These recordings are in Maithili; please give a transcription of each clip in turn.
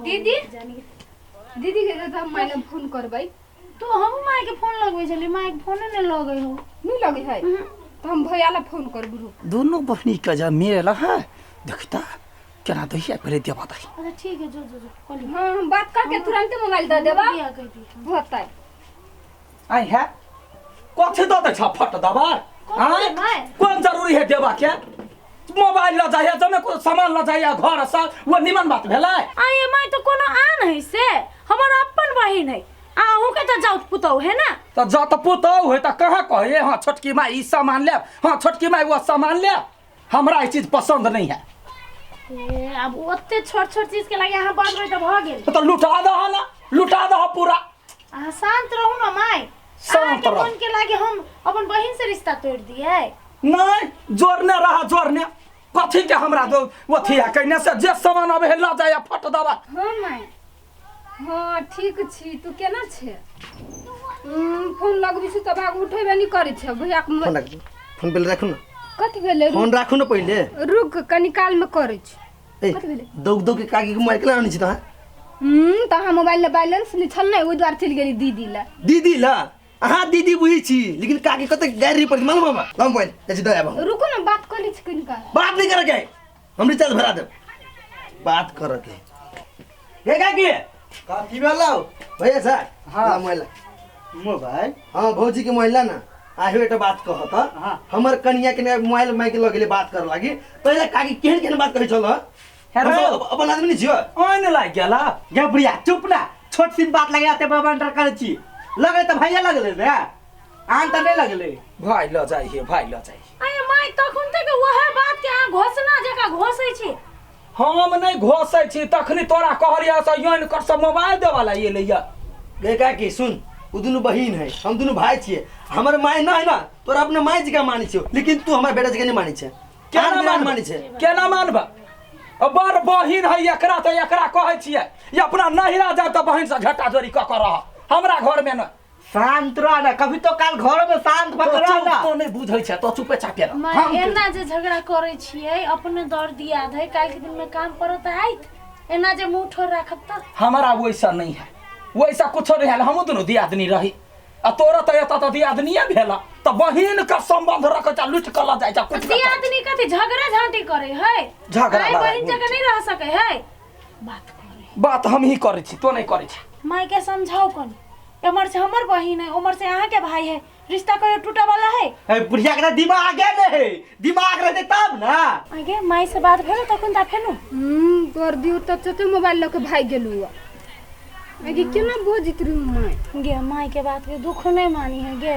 दीदी दीदी के तऽ हम माय लग फोन करबै। तो हम माय के फोन लगबै छली, माय के फोने नहि लगै हो। नहि लगै है तऽ हम भैया ला फोन करबू, रुक। दुनू बहनी के जब मेल है देखता केना दही पहले देवा दही। अच्छा ठीक है, जो जो जो कॉल। हाँ, हम बात करके तुरंते मोबाइल दऽ देबा। दिया कह दी। होतै। आई है कथी दऽ दै छ फट दबा? कथी माय? कोन जरूरी है देवा के? मोबाइल लऽ जाइए जने को सामान लऽ जाइए घर से, वो निमन बात भेलै? आये माय, तो कोनो आन है से हमर अपन बहिन है, अहूँ के तो जाउत पुतौ है ना। तऽ जत पुतहु है तऽ कहाँ कहिए हाँ छोटकी माय ई सामान लेब, हाँ छोटकी माय वो सामान लेब, हमरा ई चीज पसंद नहीं है। ए, अब ओते छोट छोट चीज के लागे अहाँ बजबै तऽ भऽ गेल। तऽ लुटा दह ना, लुटा दह पूरा। अहाँ शांत रहू ना माय। शांत अहाँके रह। मन के लागे हम अपन बहिन से रिश्ता तोड़ दिए? नहीं, जोड़ने रहा जोड़ने कथी के हमरा दो अथी है कहने से जे सामान अबे है लऽ जाय फट दबा। हाँ माय, हाँ ठीक छी, तू केना छे? फोन लगबै छी तऽ भाग उठेबे नहि करै छै भैया के। फोन राखू, फोन पहिले राखू न। कथी भेलै? फोन राखू न पहिले। रुक, कनी काल में करै छी। ए, कथी भेलै? दौग दौग के काकी के मोबाइल केना आनै छी तहाँ? तऽ अहाँ मोबाइल ले बैलेंस नहि छल ने, ओहि दुआरे चलि गेली दीदी लए। दीदी ला? अहाँ दीदी बुझै छी लेकिन काकी कते गारि पड़ै मालूम हमरा। लाउ मोबाइल, जाइ छी दऽ आयब हम। रुकू ने, बात कऽ लै छी कनी काल। बात नहि करऽ के, हम रिचार्ज भरा देब। बात करऽ के। हे काकी, कथी भेलौ? भैया साहब। हाँ। ला मोबाइल। मोबाइल? हाँ, भौजी के मोबाइल ला ना। आहो एकटा बात कहत। हाँ। हमर कनिया के मोबाइल माइक लऽ गेलै बात करऽ लागी, पहिले काकी केहन केहन बात कहै छल। हेलो। हमसब अपन आदमी नहि छियै? आइन लागि गेला। गे बुढ़िया चुप ना, छोट सिन बात लगे आते बवंडर करै छी। लगै तऽ भैया लगलै ने, आन तऽ नहि लगलै। भाइ लऽ जाइ हे, भाइ लऽ जाइ। अरे माय, तखन तक वएह बात के अहाँ घोषणा जकाँ घोषै छी। हम नहि घोसै छी, तखनी तोरा कहलियै से यौन कर से मोबाइल देवा ला एलैया। गे काकी सुन, ओ दुनू बहिन है, हम दुनू भाई छियै। हमर माय न है ना, तोरा अपने माय जकाँ मानै छियौ, लेकिन तू हमर बेटा जकाँ नहि मानै छै। केना आन मानब? मानै छै। केना मानब? बड़ बहिन है एकरा तऽ एकरा कहै छियै ई अपना नहिरा जाब तऽ बहिन से झटा जोड़ी कऽ कऽ रह, हमरा घरमे न। शांत रह ना, कभी तो काल घर में शांत भऽ तो के रह चुप ना। तो नहीं बुझै छै तो चुपे चापे रह। माय, हम एना जे झगड़ा करै छियै अपने दर्द याद है, काल्हि के दिन में काम पड़त आइत एना जे मुंह ठोर राखब तऽ। हमारा वैसा नहीं है, वैसा कुछो नहीं है, हमहूँ दुनू दियादनी रही आ तोरा तऽ एतऽ तऽ दियादनिये भेला तऽ बहिन के संबंध रखै छै, लुटि कऽ लऽ जाइ छै कुछ। दियादनी कथी झगड़ा झांटी करे है? झगड़ा भाई लड़ाई बहिन जगह नहीं रह सके है, बात करे। बात हम ही करै छी, तो नहीं करै छी। माय के समझाओ कनी, एमहर से हमर बहिन है, उमहर से अहाँ के भाई है, रिश्ता कहियो टूटे वाला है? ए बुढ़िया के दिमाग है नहीं, दिमाग रहते तब ना। आगे माय से बात भेल तखन ता फेनु। तोर दियो तऽ चचे मोबाइल लऽ के भागि गेलू। आगे केना बजैत रहू माय? गे माय के बात के दुख नहीं मानी है गे,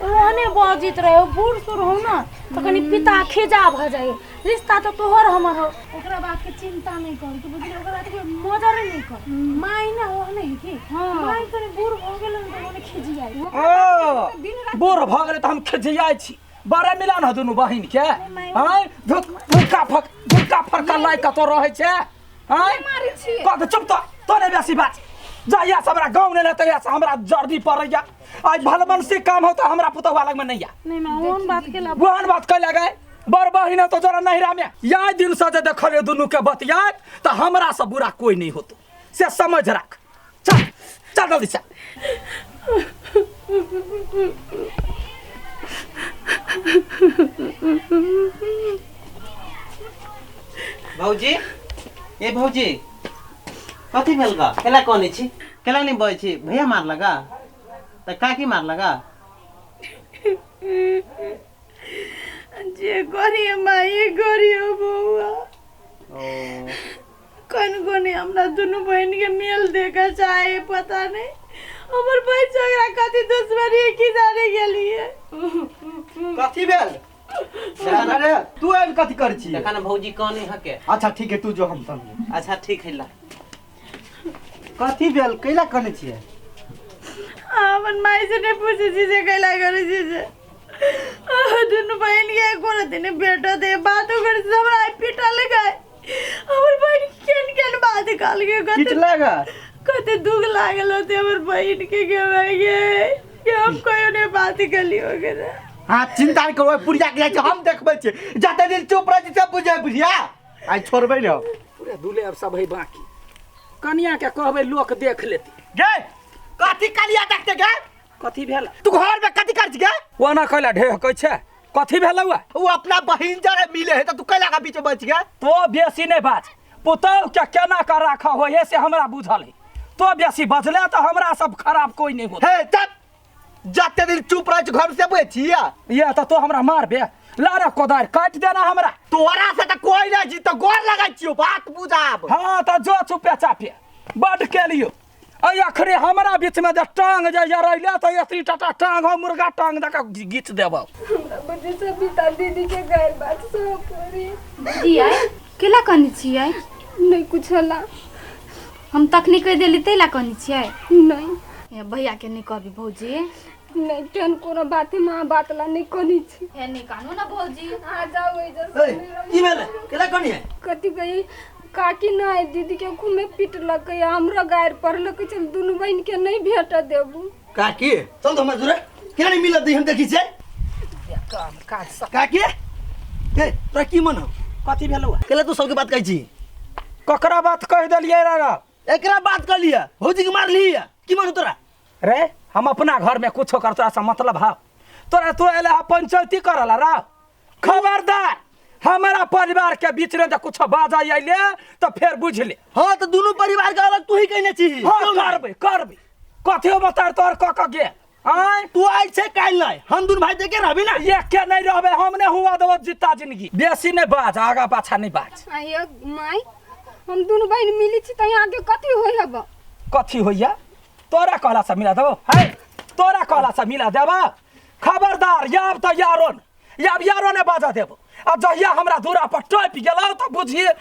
ओहने बजित रहे, बूढ़ सूढ़ हो ना तो कनी पिता खिजा भ जाए, रिश्ता तो तोहर हमर हो। ओकरा बात के चिंता नहीं कर तू, बुझली? ओकरा बात के मजरे नहीं कर। माय ना ओहने है कि हाँ। माय कनी बूढ़ भ गेल न तो ओने खिजी जाए। ओ बूढ़ भऽ गेलै तऽ हम खिझियाइ छी। बड़े मिलान है दुनू बहिन के। आँय धुक्का फक धुक्का फड़का लाइ कतौ रहै छै? आँय मारै छियै। कह चुप तो नहीं बेसी बात। जहिया से हमरा गाँव नहीं लेते से हमरा जर्दी पड़ैया। आज भलमनसी काम होता हमरा पुतहुआ लग में नहीं आ। नहीं मैं ओहन बात के ला ओहन बात कैला गए बड़ बहिन है तो जरा नहिरा में या दिन से जे देखलियो दुनू के बतियात तो हमरा से बुरा कोई नहीं होतो, से समझ रख। चल चल जल्दी चल। भौजी, ए भौजी, कथी भेल गा? केला कनै छी? केला नहि बजै छी? भैया मारलक गा? तऽ काकी मारलक गा? जे करिए माई करिए बौआ। ओ कोन कोन हमरा दुनू बहिन के मेल देखे चाहे, पता नहीं हमर बहिन से ओकरा कथी दुश्मनी है की जाने गेलिए। कथी भेल? अरे तू आबि कथी करै छी? देखा ना भौजी कने हके। अच्छा ठीक है, तू जो हम समझे। अच्छा ठीक है ला। कथी भेल? कैला कने छियै? अपन माई से नहीं पूछे छी जे कैला करै छी से। दुनू बहिन के कोनो दिन बेटो दे बातो करै छी हमरा आइ पीटल गए। हमर बहिन केहन केहन बात कहलकै, कते पिटलक? कते दुख लागल होते हमर बहिन के के भाई गे कि हम कहियो नहीं बात कलियो ओकरा। हाँ चिंता नहीं करो, बुढ़िया के जाइ छी हम देखबै छी। जते दिन चुप रहै छी सब बुझै बुढ़िया। आइ छोड़बै ने। पूरा दुले अब सब है बाकी। कनिया के कहबै लोक देख लेती। गे कथी कलिया देखते गे? कथी भेल? तू घर में कथी कर गे? ओना कैला ढेह कहै छै, कथी भेल हुआ? वो अपना बहिन जरे मिले है त तू कैला का बीच बच गया? तो बेसी नहीं बाज, पुतहु के केना का राखा हो है से हमरा बुझल है। तो बेसी बजले तो हमरा सब खराब कोई नहीं होता। हे तब जते दिन चुप रह घर से बुझे छिया ये तो तो हमरा मारबे लारा कोदार काट देना हमरा। तोरा से त कोई नहीं जी, तो गोर लगै छियो, बात बुझाब। हाँ तो जो चुपे चापे बड के लियो। अय अखरे हमरा बीच में जे टांग जे जरैले तो एतरी टाटा टांग हो मुर्गा टांग दक घीच देबो। हमरा बजे से बीता दीदी के गैर बात सब करी। दीदी आइ केला कहने छियै? नहीं कुछ होला। हम तखनी कहि देली तै ला कहने छियै? नहीं। ए भैया के नहीं कहबी भौजी। नहीं तेन कोनो बात मां बात ला नहीं कहनी छी। हे नहीं कानू ना भौजी। आ जाओ एजा। ए की भेलै? केला कहनी है? कथी कही काकी नहीं दीदी के खूबे पिटलकै, हमरा गारि पड़लकै, चल दुनू बहिन के नहीं भेट देबू। काकी चल तो हमरा जुरे केना नहीं मिलत हम देखी छै। काम काज सब। काकी ए तोरा की मन हो? कथी भेलौ? केला तू सबके बात कहै छी? ककरा बात कहि देलियै रे? एकरा बात कहलियै, भौजी के मारलियै, की मन हो तोरा? रे हम अपना घर में कुछो कर तोरा से मतलब है? तोरा तो एला पंचायती करला रा। खबरदार हमारा परिवार के बीच में जब कुछ बाजा अइले तो फिर बुझ ले। हाँ तो दोनों परिवार के अलग तू ही कहने छी। हाँ करबे करबे कथियो बता तोर क क गे आय तू आइ छै काल्हि नहीं, हम दुनू भाई देखे रहबी ना। ये के नहीं रहबे, हमने हुआ देबो जिता जिंदगी। बेसी नहीं बाज, आगा पाछा नहीं बाज। आय my हम दुनू बहिन मिली छी त यहाँ के कथी होय हब? कथी होइया? तोरा कहला से मिला देबो है, तोरा कहला से मिला देबो। खबरदार याब त यारोन याब यारो ने बाजा देबो। आ जहिया हमरा दूरा पर टपि गेलौ त बुझिए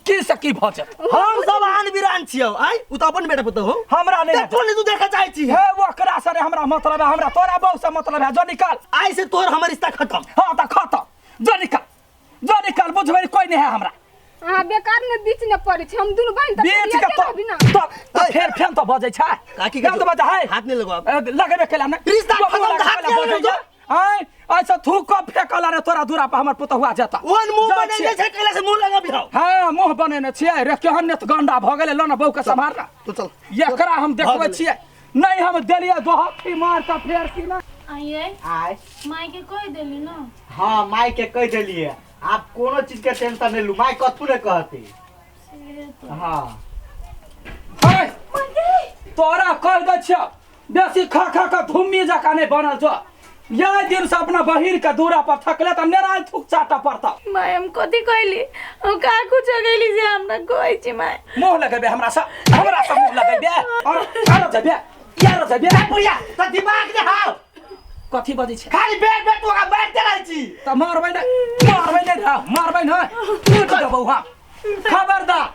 की से की भ जेत। हम सब आन बिरान छियौ आइ, उ त अपन बेटा पुतहु हो। हमरा नहीं तो नहीं तू देखा चाहै छी। हे ओकरा से हमरा मतलब है, हमरा तोरा बहू से मतलब है। जो निकाल आइ से तोर हमर रिश्ता खत्म। हां त खत्म, जो निकाल जो निकाल, बुझबै कोई नहीं है हमरा। हां बेकार ने बीच ने पड़ै छै, हम दुनू बहिन त बीच के तो तो फेर फेन तो बजै छै। काकी के तो बजा है, हाथ नहीं लगवाब। लगबे केला ने रिश्ता खत्म, हाथ नहीं लगवाब। आय ऐसा थूक फेकला रे तोरा दूरा पर हमर पुतहुआ जेता। ओहन मुंह बनेने छै कैला से मुंह लगाबी हौ। हां मुंह बनेने छियै रे, केहन ने त गंडा भ गेलै। ल न बहू के सम्हार ना तू चल। एकरा हम देखबै छियै नहीं, हम देलियै दोहथी मार त फेर की ना। आइए आय माई के कहि देली ना? हां माई के कहि देलियै, आप कोनो चीज के टेंशन नहीं लू, माई कथू ने कहती। हां हाय तोरा कह दै छियौ बेसी खा खा के धुम्मी जकाँ नहीं बनल छौ। यह दिन से अपना बहिर के दूरा पर थकले त नेराल थूक चाटा पड़ता। माय हम कथी कहली? हम का कुछ कहली जे हमरा कहै छी माय? मुंह लगेबे हमरा से, हमरा से मुंह लगेबे और यार जेबे यार जेबे। बुढ़िया त दिमाग ने हाव कथी बजै छै? खाली बैठ बैठ ओकरा बैठते रहै छी। त मारबै नै, मारबै नै रा, मारबै नै टूट देबौ। हां खबरदार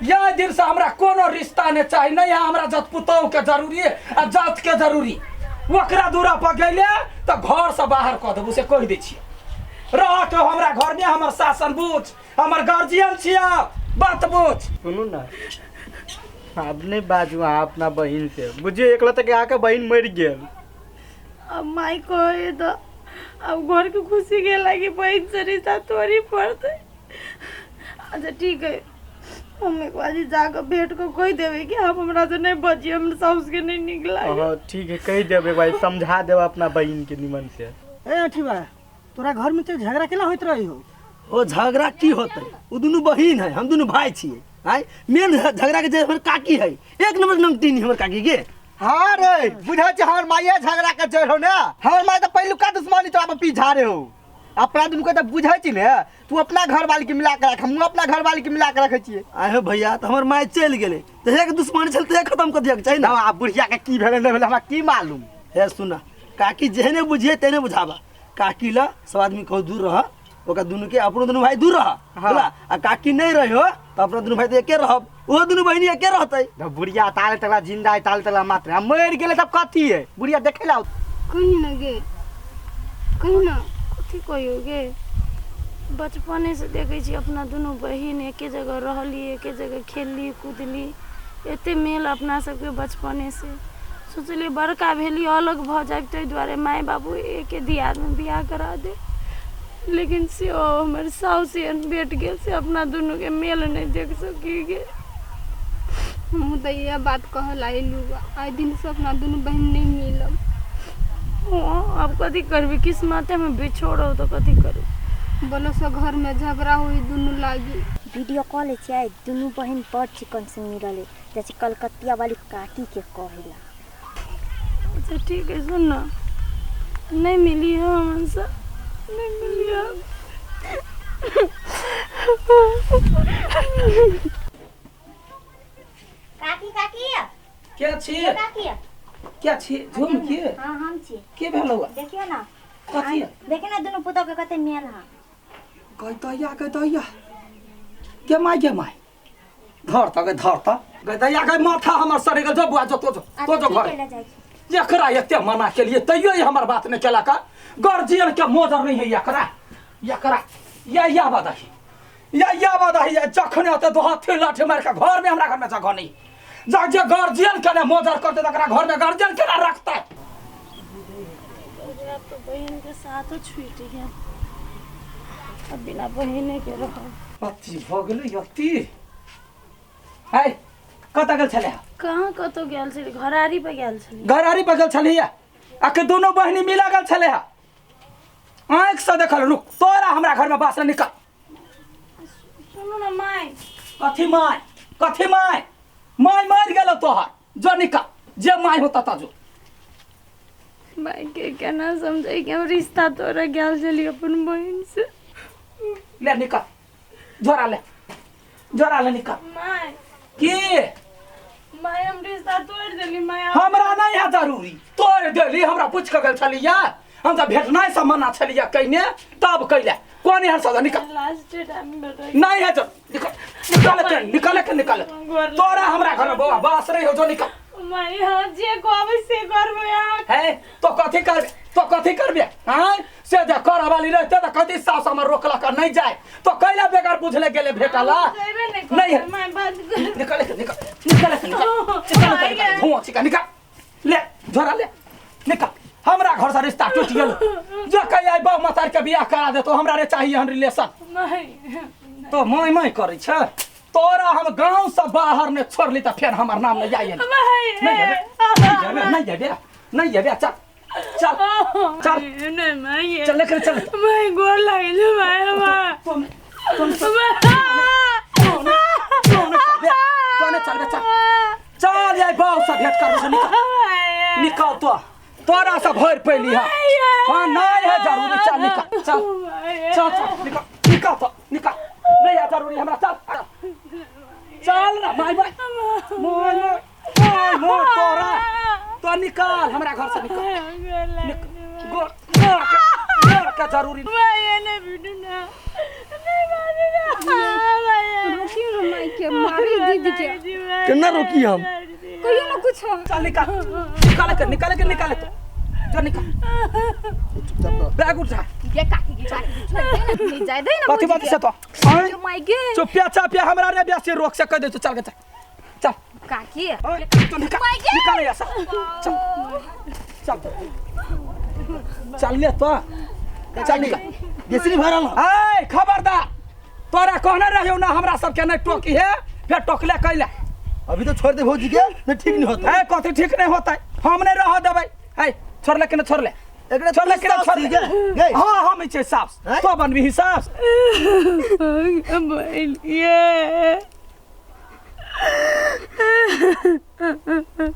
यह दिन से हमरा कोनो रिश्ता नै चाही। नहीं हमरा जत पुतहु के जरूरी आ जात के जरूरी। ओकरा दूरा पर गेले त घर से बाहर क देबू से कहि दै छियै। रह के हमरा घर में हमर शासन बुझ, हमर गार्जियन छियै, बात बुझ। सुनू ना अब नहीं बाजू अहाँ अपना बहिन से, बुझियो एकला तक आके बहिन मरि गेल। अब माई कहे तो अब घर के खुशी के लागी बहिन से रिश्ता तोड़ी पड़ते। अच्छा ठीक है, हम एक बार जाकर भेंट को कह देवे कि आप हमरा से नहीं बचिए, हमरा साउस के नहीं निक लागे। हां ठीक है कह देबे भाई, समझा देब अपना बहिन के निमन से। ए अठीबा तोरा घर में तो झगड़ा केला होइत रही हो? ओ झगड़ा की होतै, उ दुनू बहिन है, हम दुनू भाई छियै। आइ मेन झगड़ा के जे हमर काकी है, एक नंबर नमटीन हमर काकी के। हां रे बुझै छै हमर माइया झगड़ा के जड़ हो ने, हमर माय त पहिलुका दुश्मनी तोरा पर पीछा रे हो। अपना दुनू के त बुझै छी ने, तू अपना घर वाली के मिला के राख, हम अपना घर वाली के मिला के रखै छियै। आइ हो भैया त हमर माय चलि गेलै त एक दुश्मनी छल त खत्म कर दियक चाही ना। आ बुढ़िया के की भेलै नै भेलै हमरा की मालूम। हे सुना काकी जेहने बुझिए तेहने बुझाबा। काकी ला सब आदमी कहू दूर रह, ओकरा दुनू के अपनो दुनू भाई दूर रह। हाँ। आ काकी नहीं रही हो त अपना दुनू भाई त एके रहब, ओहो दुनू बहिनी एके रहतै। बुढ़िया ताले तकला जिंदा है, ताले तकला मात्र आ मरि गेलै तब कथी है बुढ़िया देखै ला। कहीं ना गे कहीं ना। कथी कहियो गे, बचपने से देखै छी अपना दुनू बहिन एके जगह रहली, एके जगह खेलली कूदली, एते मेल अपना सबके बचपने से। सोचलियै बड़का भेली अलग भऽ जायब ताहि दुआरे माय बाबू एके दियादमे बियाह करा दे, लेकिन से हमर साउस एहन भेट गेल से अपना दुनूके मेल नहीं देख सकी गे। हमहूँ तऽ इएह बात कहल आयलू आइ दिनसँ अपना दुनू बहिन नहि मिलब। हाँ, आब कथी करबी, किस्मते में बिछोड़ो तो कथी करू। बोलो से घर में झगड़ा हुई दुनू लागी। वीडियो कॉल छियै, दुनू बहिन बड़ चिकन से मिलल है, जैसे कलकतिया वाली काकी के कहेला। अच्छा ठीक है, सुन ना, नहीं मिली है हमसे, नहीं मिली है। काकी काकी के छी? काकी क्या छी झूम के? हाँ हम छी। के भेलौ? देखियो ना। कथी? देखियो ना दुनू पुतोह के कते मेल हा। गैतैया गैतैया गे माय गे माय, धर त गे धर त गैतैया गे, माथा हमर सड़ गेल। जो बुआ जो तो जो तो जो घर एकरा एते मना के लिए तैयो ई हमर बात नहीं केलक। गार्जियन के मोजर नहीं है एकरा, एकरा या या बदाही या या बदाही। जखने होते दो हाथी लाठी मार के घर में, हमरा घर में जगह नहीं। जा जे गार्जियन के ने मोजर करते तकरा घर में गार्जियन केना रखता। अब तो बहन के साथ छूट गया, अब बिना बहने के रहो। अति भ गेलै अति। है कतऽ गेल छलै? कहाँ कतौ गेल छली, घरारी पर गेल छली। घरारी पर गेल छली आ के दोनों बहिनी मिला गेल छलै। आँखि से देखल रुक, तोरा हमरा घर में बास निकल। सुनू ना my. कथी my? कथी my? My मर गेल तोहर, जो निकल, जे my होता ता जो। माय के केना समझै कि हम रिश्ता तोरा गेल छली अपन बहिन से। ले निकल, झोरा ले, झोरा ले निकल। My के my हम रिश्ता तोड़ देली my. हमरा नहीं है जरूरी, तोड़ देली। हमरा पूछ के गेल छली या हम तऽ भेटनाइ से मना छलिया कहिने, तब कैले कोन एहन सजा। निकल लास्ट टाइम बेटा नहीं है जो निकल, निकल के निकल के निकल। तोरा हमरा घर में बौआ बास रही हो, जो निकल। My हां जे कहबै से करबै अहाँ। है तो कथी करबे, तो कथी करबे? हां से जे कर वाली रहते त कथी सास हमर रोकलक नहीं जाए, तो कैला बेगर बुझले गेले भेटला नहीं है। My बात निकल के निकल, निकल के निकल, निकल के धुआं छिका निकल ले, झोरा ले निकल। हमरा घर से रिश्ता टूट गेल। जो कहि आई बाप मतार के बियाह करा देतो, हमरा रे चाहिए हन रिलेशन। तो my my करै छ तोरा, हम गांव से बाहर ने छोड़ली त फेर हमर नाम नहीं आइए। नहीं जेबे, नहीं जेबे, नहीं जेबे, नहीं जेबे। चल चल चल, नहीं my चल लेकर चल। My गोर लागल my हमरा। तुम तुम तोने चल बे, चल चल आई बाप से भेंट कर से निकल, निकल। तो तोरा से भर पैली है। हाँ नहीं है जरूरी, चल निकल, चल चल चल निकल, निकल तो निकल, नहीं है जरूरी हमरा। चल चल ना my my my my my तोरा तो निकल हमरा घर से निकल। गोर गोर के जरूरी my ने बिनु ना नहीं माने ना। रोकियो ना माय के, मारी दीदी के केना रोकी हम? कहियो ना कुछ। चल निकल, निकाल के निकाल के निकाल तो जो निकल। बैग उठा गे काकी गे काकी छोड़ दे ना, नहीं जाय दे ना। कथी बात से तो my गे चुपिया चापिया हमरा रे बेसी रोक से कह दे। चल के चल चल काकी तो निकल, निकाल यहाँ से। चल चल चल ले तो चल निकल। बेसी नहीं भरल। ए खबरदार, तोरा कहने रहियो ना हमरा सब के नहीं टोकी है, फिर टोकले कैले। अभी तो छोड़ दे भौजी के, नहीं ठीक नहीं होता है। कथी ठीक नहीं होता है? हम नहीं रह देबै। है छोड़ले के न छोड़ले, एकरा छोड़ले के न छोड़ले। हां हम छै साफ, तो बनबी साफ। बहिन ये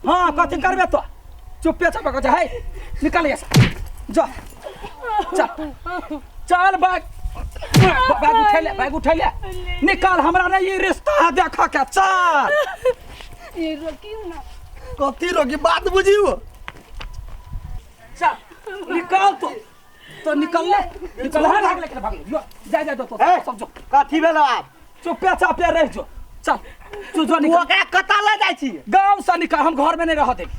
हां कथी करबे तो? चुपे चाप के है, निकल यहाँ से जो चल चल। बैग बैग उठा ले, बैग उठा ले निकल। हमरा नहीं ये रिश्ता है देखा के। चल ये रोकियो ना। कथी रोकी? बात बुझियो। चल निकल तो निकल ले, निकल है भाग ले के भाग ले। जा जा तो सब जो कथी भेल आप? चुपे चापे रह जो। चल तू जो निकल। ओकरा कतऽ ले जाइ छी? गांव से निकल, हम घर में नहीं रह देब,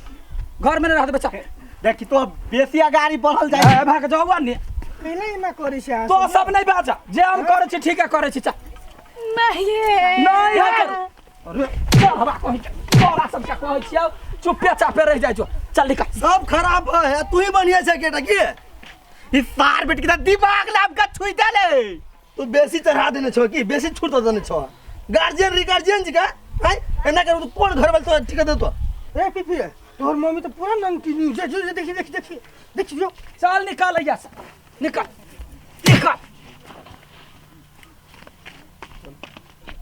घर में नहीं रह देब। चल देखी तो बेसी गाड़ी बढ़ल जाइ है, भाग जाओ ने। पहले ना करै छै तो सब नहीं बाजा, जे हम करै छी ठीक है करै छी। चल नहीं नहीं है करू। अरे चल हवा कहि तोरा सब के कहै छियौ, चुपे चापे रह जाइ जो। चल निकल। सब खराब है, तू ही बढ़िया छै केटा की ई सार बेटी के दिमाग लाब के छुई देले। तू बेसी चढ़ा देने छो की बेसी छूट देने छो? गार्जियन रिगार्जियन जी का हैं? एना करू तो कोन घर वाले तो ठीक देतो। ए पीपी तोहर मम्मी तो पूरा नंगटी न्यूज जे जे देखी देखी देखी देखी जो चल निकाल यहाँ से, निकाल निकाल।